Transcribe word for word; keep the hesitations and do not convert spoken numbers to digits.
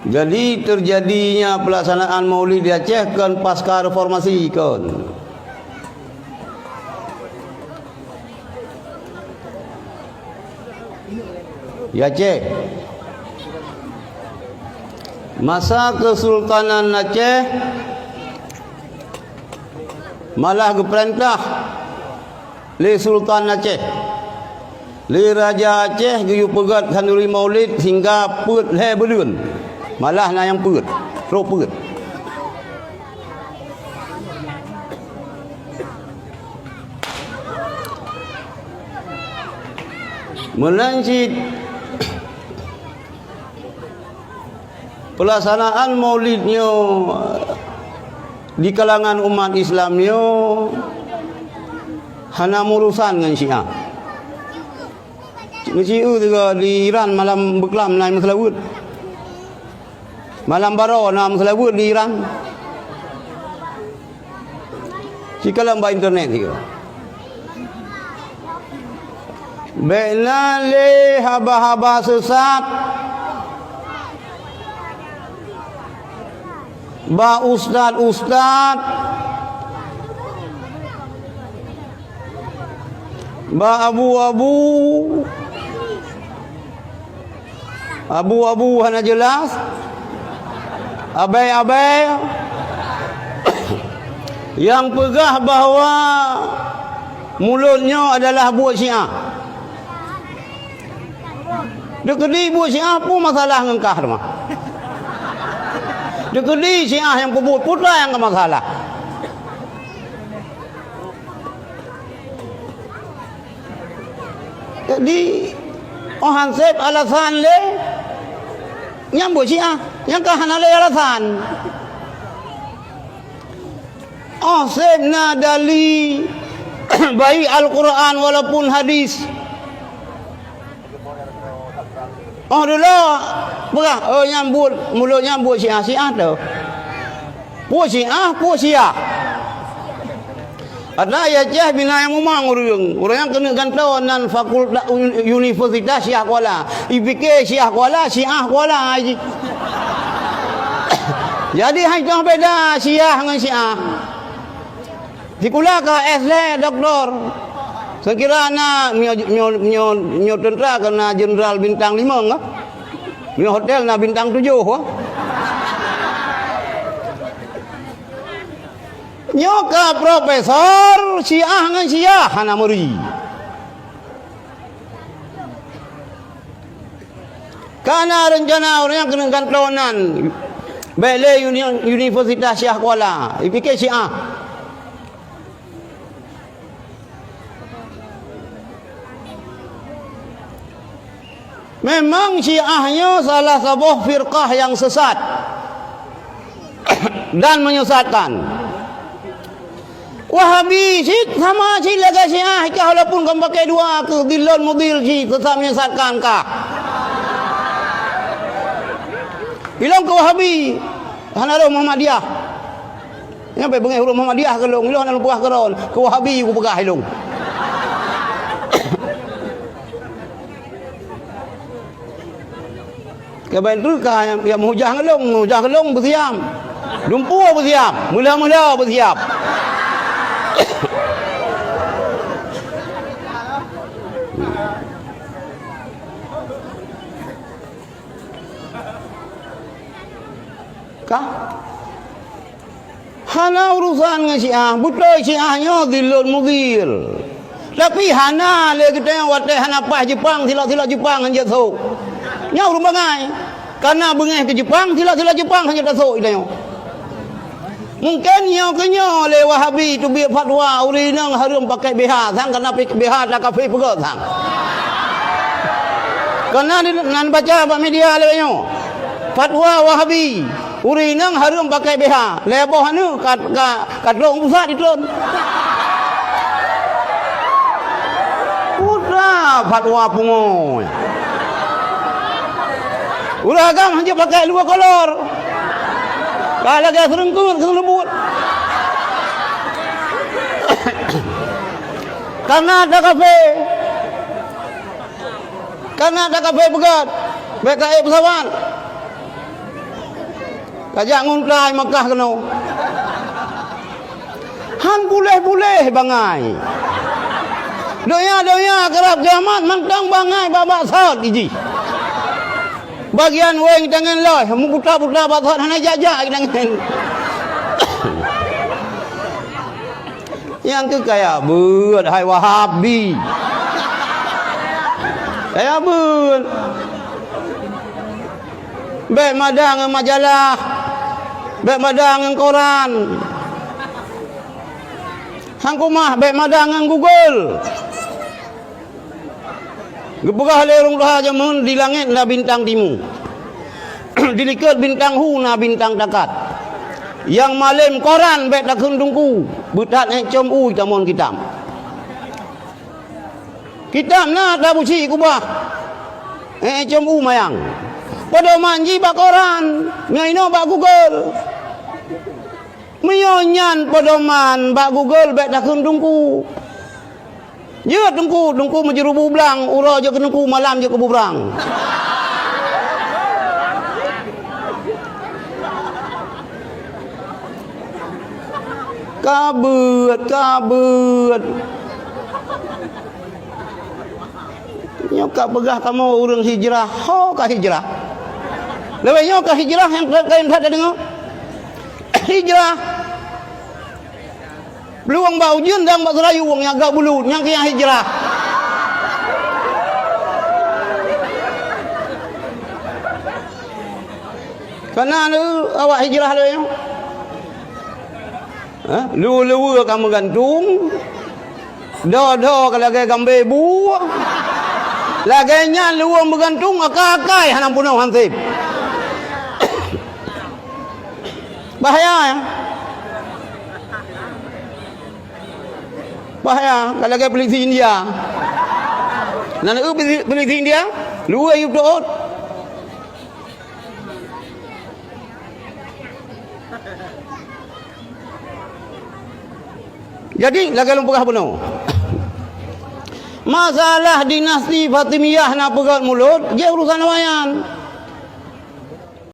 Jadi, teujadinya peulaksanaan Maulid di Aceh kon pasca reformasi, kon. Di Aceh. Masa Kesultanan Aceh malah geupeurintah lé Sultan Aceh. Lé Raja Aceh geuyue peugét khanduri Maulid sehingga peuet lhée buleuen. Malah na nyang peuet, trok peuet. Meunan cit peulaksanaan Maulid nyoe di kalangan umat Islam nyoe hana meurusan ngon Syiah. Meusieu sigoe di Iran malam beuklam na meuseulaweuet. Malam baroe na meuseulaweuet di Iran. Sikalon bak internet sigoe. Bék na lé haba-haba sesat bak ustaz-ustaz, bak abu-abu, abu-abu hana jeulaih, abée-abée nyang peugah bahwa Mulod nyoe adalah buet Syiah. Dikeudi buet Syiah peue masalah ngon kah teuma? Dikeudi Syiah nyang peubuet, peue nyang ka masalah? Jadi, oh han sép alasan lé nyang buet Syiah, nyang ka hana lé alasan. Oh sép na dali, baik Al-Quran walaupun hadis. Oh dulu peugah, oh nyang buet, Mulod nyang buet Syiah, Syiah tu. Peue Syiah, peue Syiah. Ada ya ceh bina nyang mumang ureueng. Ureueng nyang keuneuk gantoe nan fakultas un-, universitas Syiah Kuala. Ipike Syiah Kuala, Syiah Kuala ji. Jadi hai toh beda Syiah ngon Syiah. Sikula ka S lé doktor. Sekira na nyoe, nyoe, nyoe, nyoe teuntra keu na jenderal bintang limong ka. Nyoe hotel na bintang tujoh ka. Nyoe ka profesor Syiah ngon Syiah hana meuri. Kana reuncana ureueng nyang keuneuk gantoe nan bék lé uni-, Universitas Syiah Kuala, ipike Syiah. Memang Syiah nyoe salah saboh firqah nyang sesat dan menyesatkan. Wahabi cit sama cit lagée Syiah kah, walaupun kon pakai dua keu dhillun mudhil cit, teutap menyesatkan kah. Ilong keu Wahabi, hana lôn Muhammadiyah. Nyang pih beungéh ureuëng Muhammadiyah keu lôn, ilong hana lôn peugah keudroe, keu Wahabi kupeugah ilong. Kaban teuka nyang, nyang meuhujah ngon lôn, meuhujah ngon lôn beusiam. Dumpeue beusiam, meula-meula beusiam. Kah? Hana urusan ngon Syiah. Beutôi Syiah nyoe dhillun mudhil. Tapi hana lé geutanyoe watée hana paih Jeupang, silak-silak Jeupang hanjeuet sôk. Nyoe ureuëng bangai. Kana beungéh keu Jeupang, silak-silak Jeupang hanjeuet tasôk geutanyoe. Mungken nyoe keuh nyoe lé Wahabi teubiet fatwa ureuëng inong hareuem pakai B H sang, kana B H takafé peugét sang. Kana di, nan baca bak media lé nyoe. Fatwa Wahabi. Ureuëng inong hareuem pakai B H, lhée boh aneuk ka, ka, ka trok u pusat jitreun. Peue fatwa pungo. Ureuëng agam hanjeuet pakai luwa kolor. Ka lagée seureungkeut keu leumbut. Kana takafé. Kana takafé peugét. Bék ka ék peusawat. Kajak nguntai Makkah keunoe. Han puléh-puléh bangai. Donya-donya karab kiamat mantong bangai bak-bak sot jih. Bagian wéng tangan loh, meuputa-puta bak sot hana jak-jak tangan. Nyang keu kaya beuet hai Wahabi. Kaya beuet. Bék mada ngon majalah, bék mada ngon koran. Hang kumah bék mada ngon Google. Geupeugah lé ureuëng tuha jameun, di langét na bintang timu. Di likot bintang hu na bintang takat. Nyang malém koran bék takheun teungku, beuthat ék com u tamon kitab. Kitab na tabuci kubah, ék com u mayang. Pedoman jih bak koran, ngon inoe bak Google. Meunyoe nyan pedoman bak Google bék takheun teungku. Jeuet teungku, teungku meujeureubu blang, uroe jeuet keu teungku, malam jeuet keu bubrang. Kabeuet, kabeuet. Nyoe ka peugah kamoe ureuëng hijrah, ho ka hijrah. Leubeh nyoe ka hijrah nyang kayém that tadeungoe. Hijrah. Luwang bak ujeuen dan bak seurayu wong nyang gak bulut, nyang keu nyang hijrah. Kana lé awak hijrah lé nyoe. Ha? Luweue-luweue ka meugantung, do-do ka lagée gambée bu. Lagée nyan luweue meugantung, akai-akai hana peunoh hanseb. Bahaya, ya. Bahaya, ka lagée polisi India. Nan eu polisi, polisi India, luweue yub teuôt. Jadi, lagée lôn peugah bunoe. Masalah dinasti Fatimiyah na peugét mulod, jih urusan awaknyan.